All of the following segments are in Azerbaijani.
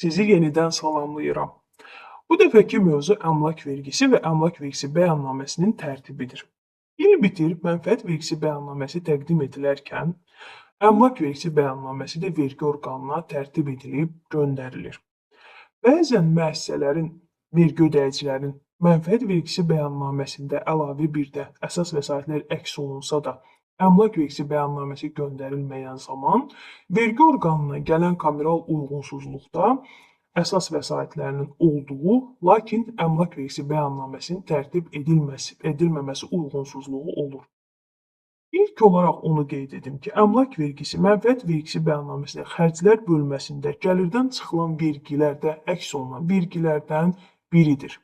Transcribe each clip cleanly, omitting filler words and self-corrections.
Sizi yenidən salamlayıram. Bu dəfəki mövzu əmlak vergisi və əmlak vergisi bəyannaməsinin tərtibidir. İl bitir, mənfəət vergisi bəyannaməsi təqdim edilərkən, əmlak vergisi bəyannaməsi də vergi orqanına tərtib edilib göndərilir. Bəzən müəssisələrin, vergi ödəyicilərin mənfəət vergisi bəyannaməsində əlavə bir də əsas vəsaitlər əks olunsa da, əmlak vergisi bəyannaməsi göndərilməyən zaman vergi orqanına gələn kameral uyğunsuzluqda əsas vəsaitlərinin olduğu, lakin əmlak vergisi bəyannaməsinin tərtib edilməməsi uyğunsuzluğu olur. İlk olaraq onu qeyd edim ki, əmlak vergisi mənfəət vergisi bəyannaməsində xərclər bölməsində gəlirdən çıxılan vergilərdə əks olunan vergilərdən biridir.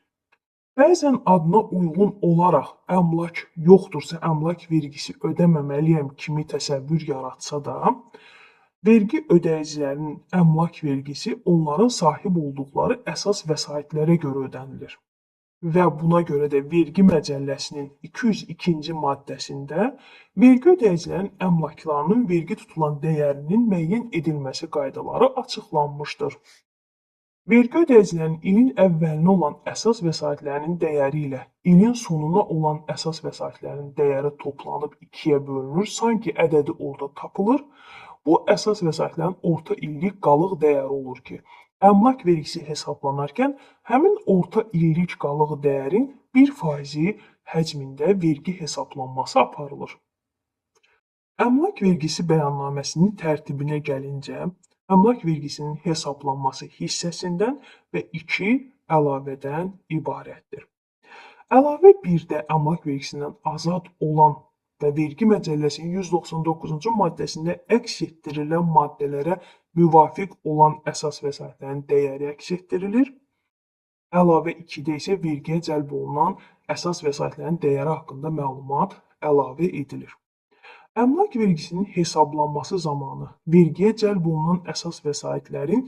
Bəzən adına uyğun olaraq əmlak yoxdursa, əmlak vergisi ödəməməliyəm kimi təsəvvür yaratsa da, vergi ödəyicilərinin əmlak vergisi onların sahib olduqları əsas vəsaitlərə görə ödənilir. Və buna görə də vergi məcəlləsinin 202-ci maddəsində vergi ödəyicilərin əmlaklarının vergi tutulan dəyərinin müəyyən edilməsi qaydaları açıqlanmışdır. Vergi ödəyicilərinin ilin əvvəlinə olan əsas vəsaitlərinin dəyəri ilə ilin sonuna olan əsas vəsaitlərinin dəyəri toplanıb ikiyə bölünür, sanki ədədi orada tapılır. Bu əsas vəsaitlərin orta illik qalıq dəyəri olur ki, əmlak vergisi hesablanarkən həmin orta illik qalıq dəyərin 1% həcmində vergi hesablanması aparılır. Əmlak vergisi bəyannaməsinin tərtibinə gəlincə, əmlak vergisinin hesablanması hissəsindən və 2 əlavədən ibarətdir. Əlavə 1-də əmlak vergisindən azad olan və vergi məcəlləsinin 199-cu maddəsində əks etdirilən maddələrə müvafiq olan əsas vəsaitlərin dəyəri əks etdirilir. Əlavə 2-də isə vergiyə cəlb olunan əsas vəsaitlərin dəyəri haqqında məlumat əlavə edilir. Əmlak vergisinin hesablanması zamanı vergiyə cəlb olunan əsas vəsaitlərin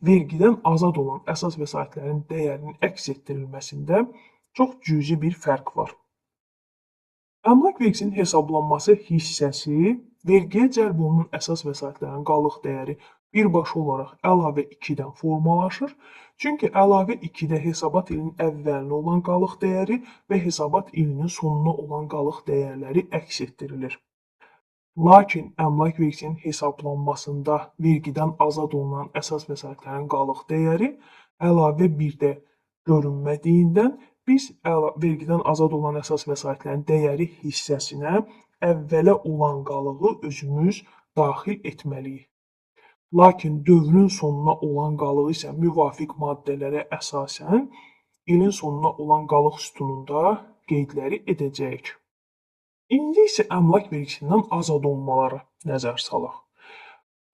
vergidən azad olan əsas vəsaitlərin dəyərinin əks etdirilməsində çox cüzi bir fərq var. Əmlak vergisinin hesablanması hissəsi vergiyə cəlb olunan əsas vəsaitlərin qalıq dəyəri birbaşa olaraq əlavə 2-dən formalaşır. Çünki əlavə 2-də hesabat ilinin əvvəlinə olan qalıq dəyəri və hesabat ilinin sonuna olan qalıq dəyərləri əks etdirilir. Lakin əmlak vergisinin hesablanmasında vergidən azad olunan əsas vəsaitlərin qalıq dəyəri əlavə 1-də görünmədiyindən biz vergidən azad olan əsas vəsaitlərin dəyəri hissəsinə əvvələ olan qalığı özümüz daxil etməliyik. Lakin dövrün sonuna olan qalığı isə müvafiq maddələrə əsasən ilin sonuna olan qalıq sütununda qeydləri edəcəyik. İndi isə əmlak vergisindən azad olmalara nəzər salaq.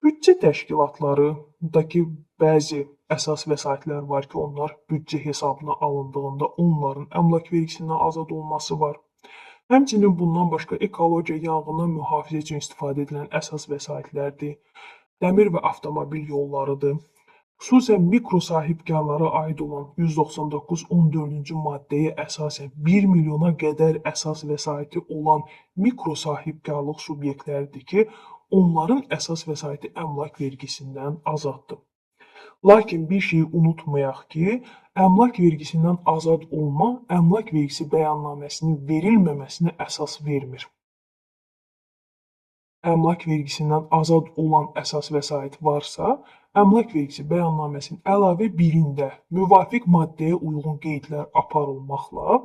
Büdcə təşkilatlarındakı bəzi əsas vəsaitlər var ki, onlar büdcə hesabına alındığında onların əmlak vergisindən azad olması var. Həmçinin bundan başqa ekologiya, yanğından mühafizə üçün istifadə edilən əsas vəsaitlərdir, dəmir və avtomobil yollarıdır. Xüsusən mikro sahibkarlara aid olan 199.14-cü maddəyə əsasən 1 milyona qədər əsas vəsaiti olan mikro sahibkarlıq subyektləridir ki, onların əsas vəsaiti əmlak vergisindən azaddır. Lakin bir şeyi unutmayaq ki, əmlak vergisindən azad olma əmlak vergisi bəyannaməsinin verilməməsinə əsas vermir. Əmlak vergisindən azad olan əsas vəsait varsa, əmlak vergisi bəyannaməsinin əlavə 1-də müvafiq maddəyə uyğun qeydlər aparılmaqla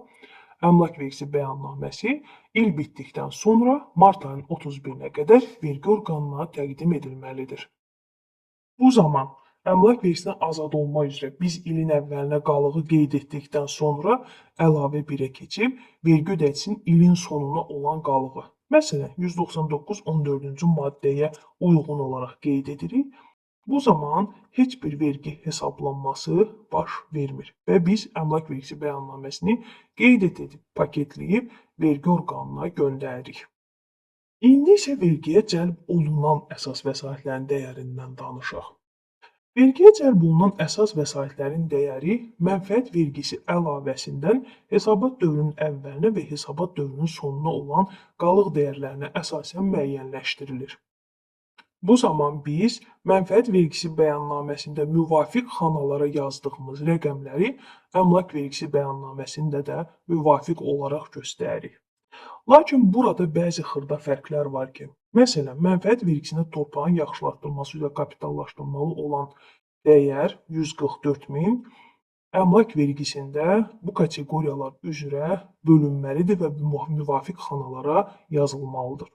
əmlak vergisi bəyannaməsi il bitdikdən sonra mart ayının 31-nə qədər vergi orqanına təqdim edilməlidir. Bu zaman əmlak vergisindən azad olma üzrə biz ilin əvvəlinə qalığı qeyd etdikdən sonra əlavə 1-ə keçib vergi ödəyicisinin ilin sonuna olan qalığı, məsələn 199.14-cü maddəyə uyğun olaraq qeyd edirik. Bu zaman heç bir vergi hesablanması baş vermir və biz əmlak vergisi bəyannaməsini qeyd edib, paketləyib vergi orqanına göndəririk. İndi isə vergiyə cəlb olunan əsas vəsaitlərin dəyərindən danışaq. Vergiyə cəlb olunan əsas vəsaitlərin dəyəri mənfəət vergisi əlavəsindən hesabat dövrünün əvvəlinə və hesabat dövrünün sonuna olan qalıq dəyərlərinə əsasən müəyyənləşdirilir. Bu zaman biz mənfəət vergisi bəyannaməsində müvafiq xanalara yazdığımız rəqəmləri əmlak vergisi bəyannaməsində də müvafiq olaraq göstəririk. Lakin burada bəzi xırda fərqlər var ki, məsələn, mənfəət vergisinə torpağın yaxşılaşdırılması üzrə kapitallaşdırılmalı olan dəyər 144 min, əmlak vergisində bu kateqoriyalar üzrə bölünməlidir və müvafiq xanalara yazılmalıdır.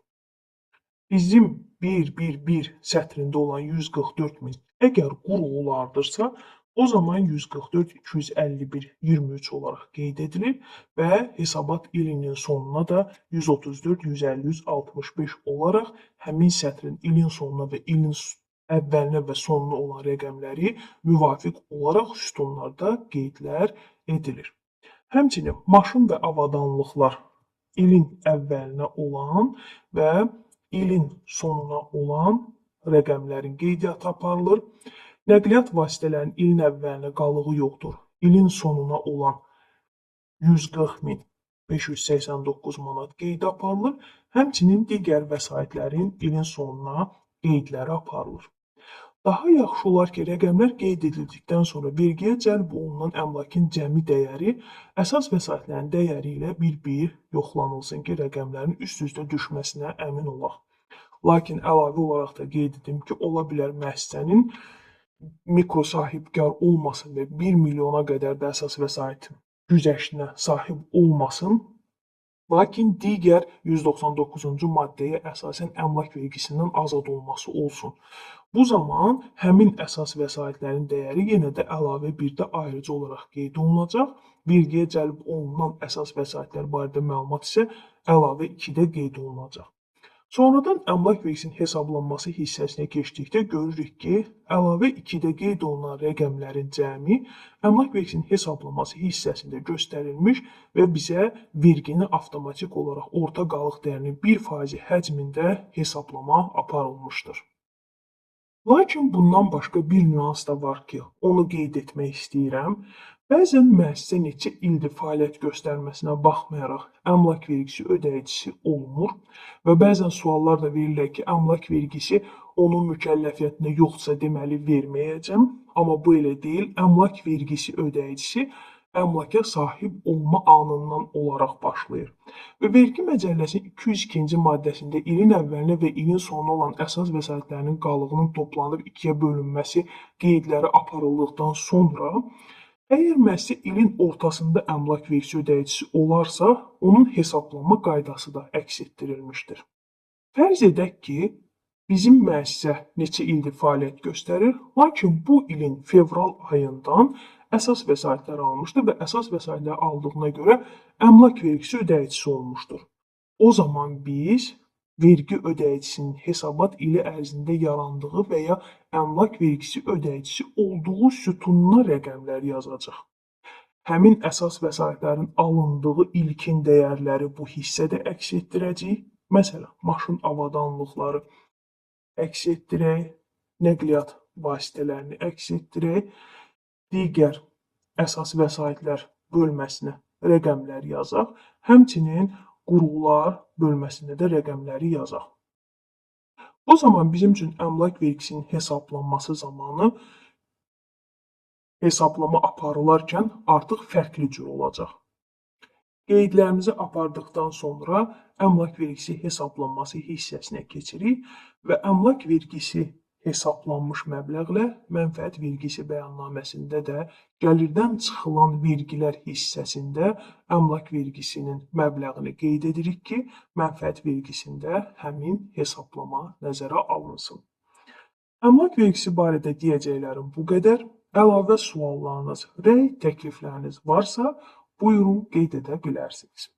Bizim 1-1-1 sətrində olan 144 min əgər qurğulardırsa, o zaman 144 251 23 olaraq qeyd edilir və hesabat ilinin sonuna da 134 153 65 olaraq həmin sətrin ilin sonuna və ilin əvvəlinə və sonuna olan rəqəmləri müvafiq olaraq sütunlarda qeydlər edilir. Həmçinin maşın və avadanlıqlar ilin əvvəlinə olan və ilin sonuna olan rəqəmlərin qeydiyyatı aparılır. Nəqliyyat vasitələrinin ilin əvvəlinə qalığı yoxdur. İlin sonuna olan 140.589 manat qeydi aparılır. Həmçinin digər vəsaitlərin ilin sonuna qeydləri aparılır. Daha yaxşı olar ki, rəqəmlər qeyd edildikdən sonra vergiyə cəlb olunan əmlakın cəmi dəyəri əsas vəsaitlərin dəyəri ilə bir-bir yoxlanılsın ki, rəqəmlərin üst-üstə düşməsinə əmin olaq. Lakin əlavə olaraq da qeyd edim ki, ola bilər müəssisənin mikrosahibkar olmasın və 1 milyona qədər də əsas vəsait güzəştinə sahib olmasın, lakin digər 199-cu maddəyə əsasən əmlak vergisindən azad olması olsun. Bu zaman həmin əsas vəsaitlərin dəyəri yenə də əlavə birdə ayrıca olaraq qeyd olunacaq. Vergiyə cəlb olunan əsas vəsaitlər barədə məlumat isə əlavə 2-də qeyd olunacaq. Sonradan əmlak vergisinin hesablanması hissəsinə keçdikdə görürük ki, əlavə 2-də qeyd olunan rəqəmlərin cəmi əmlak vergisinin hesablanması hissəsində göstərilmiş və bizə vergini avtomatik olaraq orta qalıq dəyərinin 1% həcmində hesablama aparılmışdır. Lakin bundan başqa bir nüans da var ki, onu qeyd etmək istəyirəm. Bəzən müəssisə neçə ildir fəaliyyət göstərməsinə baxmayaraq əmlak vergisi ödəyicisi olmur və bəzən suallar da verirlər ki, əmlak vergisi onun mükəlləfiyyətində yoxdursa, deməli verməyəcəm. Amma bu elə deyil. Əmlak vergisi ödəyicisi əmlaka sahib olma anından olaraq başlayır. Və vergi məcəlləsinin 202-ci maddəsində ilin əvvəlinə və ilin sonuna olan əsas vəsaitlərinin qalığının toplanıb ikiyə bölünməsi qeydləri aparıldıqdan sonra, əgər müəssisə ilin ortasında əmlak vergisi ödəyicisi olarsa, onun hesablanma qaydası da əks etdirilmişdir. Fərz edək ki, bizim müəssisə neçə ildir fəaliyyət göstərir, lakin bu ilin fevral ayından əsas vəsaitlər almışdır və əsas vəsaitləri aldığına görə əmlak vergisi ödəyicisi olmuşdur. O zaman biz vergi ödəyicisinin hesabat ili ərzində yarandığı və ya əmlak vergisi ödəyicisi olduğu sütununa rəqəmlər yazacaq. Həmin əsas vəsaitlərin alındığı ilkin dəyərləri bu hissədə əks etdirəcəyik. Məsələn, maşın avadanlıqları əks etdirək, nəqliyyat vasitələrini əks etdirək, digər əsas vəsaitlər bölməsinə rəqəmlər yazaq, həmçinin qurğular bölməsində də rəqəmləri yazaq. O zaman bizim üçün əmlak vergisinin hesablanması zamanı hesablama aparılarkən artıq fərqli cür olacaq. Qeydlərimizi apardıqdan sonra əmlak vergisi hesablanması hissəsinə keçirik və əmlak vergisi hesablanmış məbləğlə mənfəət vergisi bəyannaməsində də gəlirdən çıxılan vergilər hissəsində əmlak vergisinin məbləğini qeyd edirik ki, mənfəət vergisində həmin hesablama nəzərə alınsın. Əmlak vergisi barədə deyəcəklərim bu qədər. Əlavə suallarınız, rəy təklifləriniz varsa, buyurun qeyd edə bilərsiniz.